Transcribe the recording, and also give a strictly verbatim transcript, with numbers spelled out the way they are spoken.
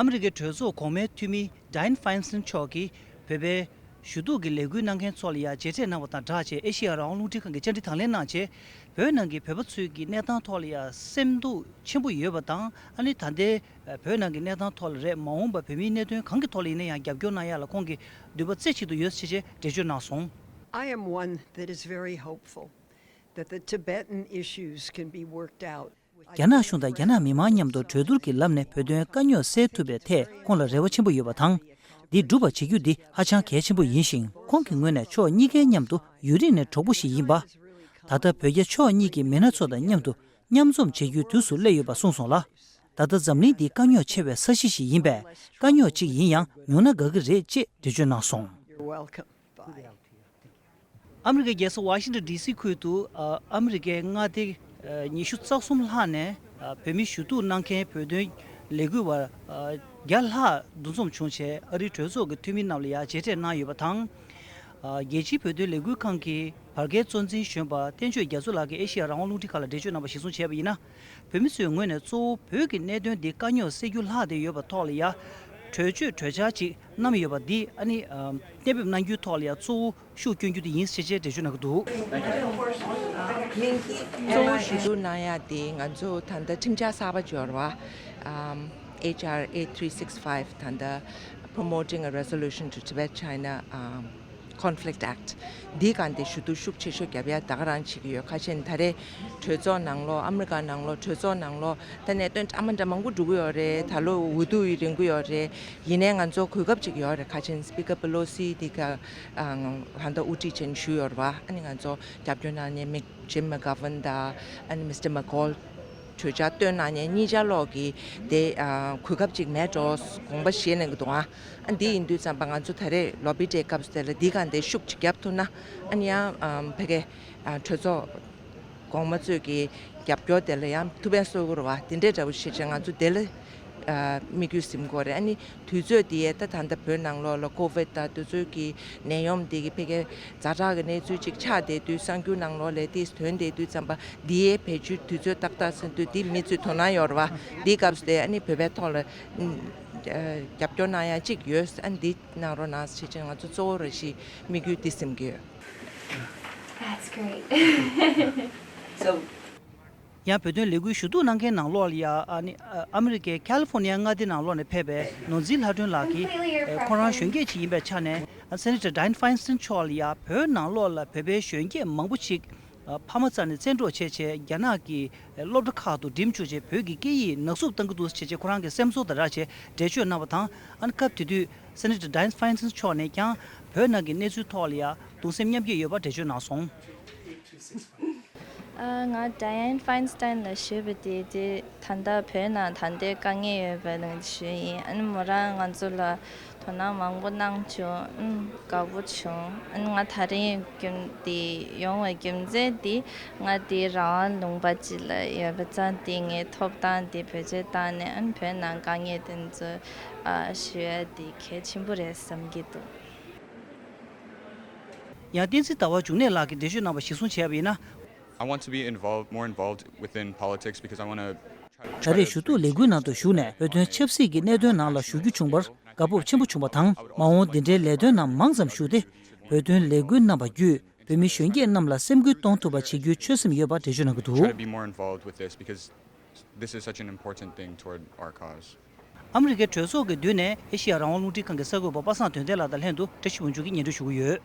ཨ་མི་རི་ཀའི་གྲོས་ཚོགས་གོང་མའི་འཐུས་མི་Dianne Feinstein་མཆོག་གིས་བོད་པའི་ཞུ་གཏུག་གི་ལས་འགུལ་གནང་མཁན་ཚོ་ལ་ཡང་མཇལ་འཕྲད་གནང་བ་དང་སྦྲགས་བྱས། ཨེ་ཤེ་ཡ་རང་དབང་རླུང་འཕྲིན་ཁང་གིས་བཅར་འདྲི་དང་ལེན་གནང་བྱས། བོད་ནང་གི་བོད་པ་ཚོའི་གི་གནས་སྟངས་ཐོག་ལ་ཡང་སེམས་སྡུག་ཆེན་པོ་ཡོད་པ་དང་། ཨ་ནི་ད་ལྟའི་བོད་ནང་གི་གནས་སྟངས་ཐོག་ལ་རེད། མ་འོངས་པ་བོད་མིའི་གནད་དོན་གང་གི་ཐོག་ལ་ཡིན་ན་ཡང་རྒྱབ་སྐྱོར་གནང་ཡ་ལ་ཁོང་གི་འདུན་པ་རྩེ་གཅིག་ཏུ་ཡོད་ཟེར་བྱས་འགྲེལ་བརྗོད་གནང་སོང་། I am one that is very hopeful that the Tibetan issues can be worked out. རྒྱ་ནག་གཞུང་དང་རྒྱ་ནག་མི་མང་མཉམ་དུ་གྲོས་བསྡུར་གྱི་ལམ་ནས་བོད་དོན་དཀའ་རྙོག་སེལ་ཐུབ་པའི་ཐད་ཁོང་ལ་རེ་བ་ཆེན་པོ་ཡོད་པ་དང་། འདི་འགྲུབ་པ་བྱེད་རྒྱུ་འདི་ཧ་ཅང་གལ་ཆེན་པོ་ཡིན་ཞིང་། ཁོང་གི་ངོས་ནས་ཕྱོགས་གཉིས་ཀའི་མཉམ་དུ་ཡུན་རིང་ནས་གྲོགས་པོ་ཞིག་ཡིན་པ། ད་ལྟ་བོད་རྒྱ་ཕྱོགས་གཉིས་ཀྱི་མི་སྣ་ཚོ་དང་མཉམ་དུ་མཉམ་འཛོམས་བྱེད་རྒྱུའི་དུས་སུ་སླེབས་ཡོད་པ་གསུངས་སོང་ལ། ད་ལྟ་འཛམ་གླིང་འདི་དཀའ་རྙོག་ཆེ་བའི་ས་གཞི་ཞིག་ཡིན་པས། དཀའ་རྙོག་ཅིག་ཡིན་ཡང་ཉུང་ན་དགའ་གི་རེད་ཅེས་འགྲེལ་བརྗོད་གནང་སོང་། You're welcome. Bye. ཨ་མི་རི་ཀའི་རྒྱལ་ས་ཝ་ཤིང་ཏོན་ཌི་སི་ཁུལ་དུ། ཨ་ཨ་མི་རི་ཀའི་མངའ་སྡེ་ཨ་ཉི་ཤུ་རྩ་གསུམ་ལྷག་ནས་ཨ་བོད་མི་ཞུ་གཏུག་གནང་མཁན་བོད་དོན་ལས་འགུལ་བ་ཨ་བརྒྱ་ལྷག་འདུ་འཛོམས་བྱུང་བྱས། ཨ་རིའི་གྲོས་ཚོགས་ཀྱི་འཐུས་མི་རྣམས་ལ་ཡང་མཇལ་འཕྲད་གནང་ཡོད་པ་དང་། ཨ་རྒྱལ་སྤྱིའི་བོད་དོན་ལས་འགུལ་ཁང་གི་བར་བརྒལ་གཙོ་འཛིན་གཞོན་པ་བསྟན་ཆོས་རྒྱ་མཚོ་ལགས་ཀྱིས་ཨེ་ཤེ་ཡ་རང་དབང་རླུང་འཕྲིན་ཁང་ལ་འགྲེལ་བརྗོད་གནང་བ་གཞིར་བཟུང་བྱས་པ་ཡིན་ན། བོད་མི་ཚོའི་ངོས་ནས་གཙོ་བོ་བོད་ཀྱི་གནད་དོན་འདི་དཀའ་རྙོག་སེལ་རྒྱུ་ལྷག་བསྡད་ཡོད་པ་ཐོག་ལ་ཡང་གྲོས་ཆོད་གྲོས་འཆར་ཅིག་བསྣམས་ཡོད་པ་འདི་ཨ་ནི་ཨ་གཏན་འབེབས་གནང་རྒྱུའི་ཐོག་ལ་ཡང་གཙོ་བོ་ཤུགས་སྐྱོན་རྒྱུ་དེ་ཡིན་ཞེས་བཅས་འགྲེལ་བརྗོད་གནང་གི་འདུག། གཙོ་བོ་ཞུ་གཏུག་གནང་ཡ་དེ་ང་ཚོ་ད་ལྟ་ཁྲིམས་འཆར་གསར་པ་འབྱོར་བ། ཨམ། H R eight three six five ད་ལྟ་Promoting a Resolution to Tibet China um, Conflict Act འདིའི་སྒང་དེ་ཞུ་གཏུག་ཤུགས་ཆེ་ཤོས་རྒྱབ་ཡ་ད་ག་རང་བྱེད་ཀྱི་ཡོད། ཁ་ཆེན་ད་རེས་གྲོས་ཚོགས་ནང་ལོགས། ཨ་མི་རི་ཀ་ནང་ལོགས་གྲོས་ཚོགས་ནང་ལོགས་ད་གནད་དོན་འདྲ་མི་འདྲ་མང་པོ་འགྲོ་གི་ཡོད་རེད། ད་ལོ་འོས་བསྡུ་ཡི་རན་གི་ཡོད་རེད། ཡིན་ནའི་ང་ཚོ་གོ་སྐབས་ཅིག་ཡོད་རེད། ཁ་ཆེན་Speaker Pelosi དེ་ག་ཨང་ད་ལྟ་དབུ་ཁྲིད་ཅན་ཞུ་ཡོད་རེད་བ། ཨ་ནི་ང་ཚོ་རྒྱབ་སྐྱོར་གནང་ནས་མི་Jim McGovern དང་ཨ་ནི་Mister McCaul གྲོས་འཆར་བཏོན་གནང་ནས་གཉིས་ཆ་ལོག་གི་དེ་ཨ་གོ་སྐབས་ཅིག་མེད་འགྲོ་དགོངས་པ་བཞེས་གནང་གི་འདུག་ཨ། ཨ་འདི་ཡིན་དུས་ཙམ་པ་ང་ཚོ་ད་རེས་ལོ་བི་ཌེ་སྐབས་སུ་དེ་ལ་འདི་གང་དེ་ཤུགས་ཅིག་རྒྱབ་ཐུབ་ན། ཨ་ནི་ཡང་ཨམ་ཕ་གི་ཨ་གྲོས་ཚོགས་གོང་མ་ཚོས་ཀྱི་རྒྱབ་སྐྱོར་དེ་ལ་ཡང་ཐུགས་ཕན་གསོས་ཀྱི་རེད་བ། དེ་འདྲའི་འདྲ་བོ་བྱས་བྱས་ང་ཚོ་དེ་ལ་ཨ་དམིགས་ཡུལ་ཟིན་དགོས་རེད། ཨ་ནི་དུས་ཚོད་དེ་ཡས་ད་ད་ལྟ་བོད་ནང་ལོགས་ལ་ཀོ་ཝིད་དང་དུས་ཚོད་ཀྱི་ནད་ཡོམ་དེ་གི་ཕ་གི་ཛ་དྲག་གི་གནས་ཚུལ་ཅིག་ཆགས་བསྡད་དུས། གསར་འགྱུར་ནང་ལོགས་ལ་དེ་ཐོན་བསྡད་དུས་ཙམ་པ་འདི་ཡས་བེད་སྤྱོད་དུས་ཚོད་ཏག་ཏག་ཟིན་དུས་འདི་མི་ཚོས་དོ་སྣང་ཡོད་རེད་བ། འདིའི་སྐབས་སུ་དེ་ཨ་ནི་བོད་པའི་ཐོག་ལ་ཨ་རྒྱབ་སྐྱོར་གནང་ཡ་ཅིག་ཡོད། ཨ་ནི་འདི་གནང་རོགས་གནང་ཞེས་བྱས་ང་ཚོ་གཙོ་བོ་རེ་ཞིག་དམིགས་ཡུལ་འདི་ཟིན་གྱི་ཡོད། That's great. So ཡང་བོད་དོན་ལས་འགུལ་ཞུ་གཏུག་གནང་མཁན་ནང་ལོགས་ལ་ཡང་ཨ་ནི་ཨ་མི་རི་ཀའི་ཁ་ལི་ཧྥོ་ནི་ཡ་མངའ་སྡེ་ནང་ལོགས་ནས་ཕེབས་པའི་ནོར་འཛིན་ལྷ་སྒྲོན་ལགས་ཀྱིས། ཨ་ཁོ་རང་གཞོན་སྐྱེས་ཅིག་ཡིན་པའི་ཆ་ནས། ཨ་Senator Dianne Feinstein་མཆོག་ལ་ཡང་བོད་ནང་ལོགས་ལ་བོད་པའི་གཞོན་སྐྱེས་མང་པོ་ཅིག་ཨ་ཕ་མ་རྩ་ནས་བཙན་འཕྲོག་བྱས་བྱས་རྒྱ་ནག་གི་སློབ་གྲྭ་ཁག་ཏུ་འགྲིམ་བཅུག་བྱས་བོད་ཀྱི་སྐད་ཡིག་ནག་བསུབ་བཏང་གི་འདུག་ཟེར་བྱས་བྱས་ཁོ་རང་གི་སེམས་ཚོར་དང་སྦྲགས་བྱས་འགྲེལ་བརྗོད་གནང་བ་དང་། ཨ་ནི་སྐབས་དེ་དུས་Senator Dianne Feinstein་མཆོག་ནས་ཀྱང་བོད་ནང་གི་གནས་ཚུལ་ཐོག་ལ་ཡང་གདུང་སེམས་མཉམ་སྐྱེད་ཡོད་པ་འགྲེལ་བརྗོད་གནང་སོང་། ཨ་ང་Dianne Feinstein་ལ་ཞུས་པ་དེ་དེ་ད་ལྟ་བོད་ནང་ད་ལྟའི་དཀའ་ངལ་ཡོད་པ་ནང་ཞུས་ཡིན། ཨ་ནི་མོ་རང་ང་ཚོ་ལ་དོ་སྣང་མང་པོ་གནང་བྱུང་། ཨ་དགའ་པོ་བྱུང་། ཨ་ནི་ང་ད་རིང་རྒྱུན་དེ་ཡོང་བའི་རྒྱུ་མཚན་དེ་ང་དེ་རང་དབང་ལུང་པ་ཅིག་ལ་ཡོད་པ་ཙང་དེ་ངའི་ཐོབ་ཐང་དེ་བེད་སྤྱོད་བཏང་ནས་ཨ་ནི་བོད་ནང་དཀའ་ངལ་དེ་ཚོ་ཨ་ཞུ་ཡ་དེ་གལ་ཆེན་པོ་རེད་བསམ་གྱི་འདུག། ཡང་བསྟན་འཛིན་ཟླ་བ་འབྱུང་གནས་ལགས་ཀྱིས་འགྲེལ་བརྗོད་གནང་བ་གཞིར་བཟུང་བྱས་པ་ཡིན་ན། I want to be involved, more involved within politics because I want to. ད་རེས་ཞུ་གཏུག་ལས་འགུལ་ནང་དུ་ཞུགས་ནས་བོད་དོན་ཆབ་སྲིད་ཀྱི་གནད་དོན་ནང་ལ་ཞུགས་རྒྱུ་བྱུང་བར་དགའ་སྤོབས་ཆེན་པོ་བྱུང་བ་དང་། མ་འོངས་འདི་འདྲའི་ལས་དོན་ནང་མང་ཙམ་ཞུགས་ཏེ། བོད་དོན་ལས་འགུལ་གནང་བ་བརྒྱུད་བོད་མི་གཞོན་སྐྱེས་རྣམས་ལ་སེམས་འགུལ་གཏོང་ཐུབ་པ་བྱེད་རྒྱུའི་ཆོད་སེམས་ཡོད་པ་འགྲེལ་བརྗོད་གནང་གི་འདུག། Try to be more involved with this because this is such an important thing toward our cause. ཨ་མི་རི་ཀའི་གྲོས་ཚོགས་ཀྱི་མདུན་ནས་ཨེ་ཤེ་ཡ་རང་དབང་རླུང་འཕྲིན་ཁང་གི་གསར་འགོད་པ་པ་སངས་དོན་ལྡན་ལགས་དང་ལྷན་དུ་བཀྲ་ཤིས་ཕུན་ཚོགས་ཀྱིས་སྙན་སྒྲོན་ཞུ་གི་ཡོད།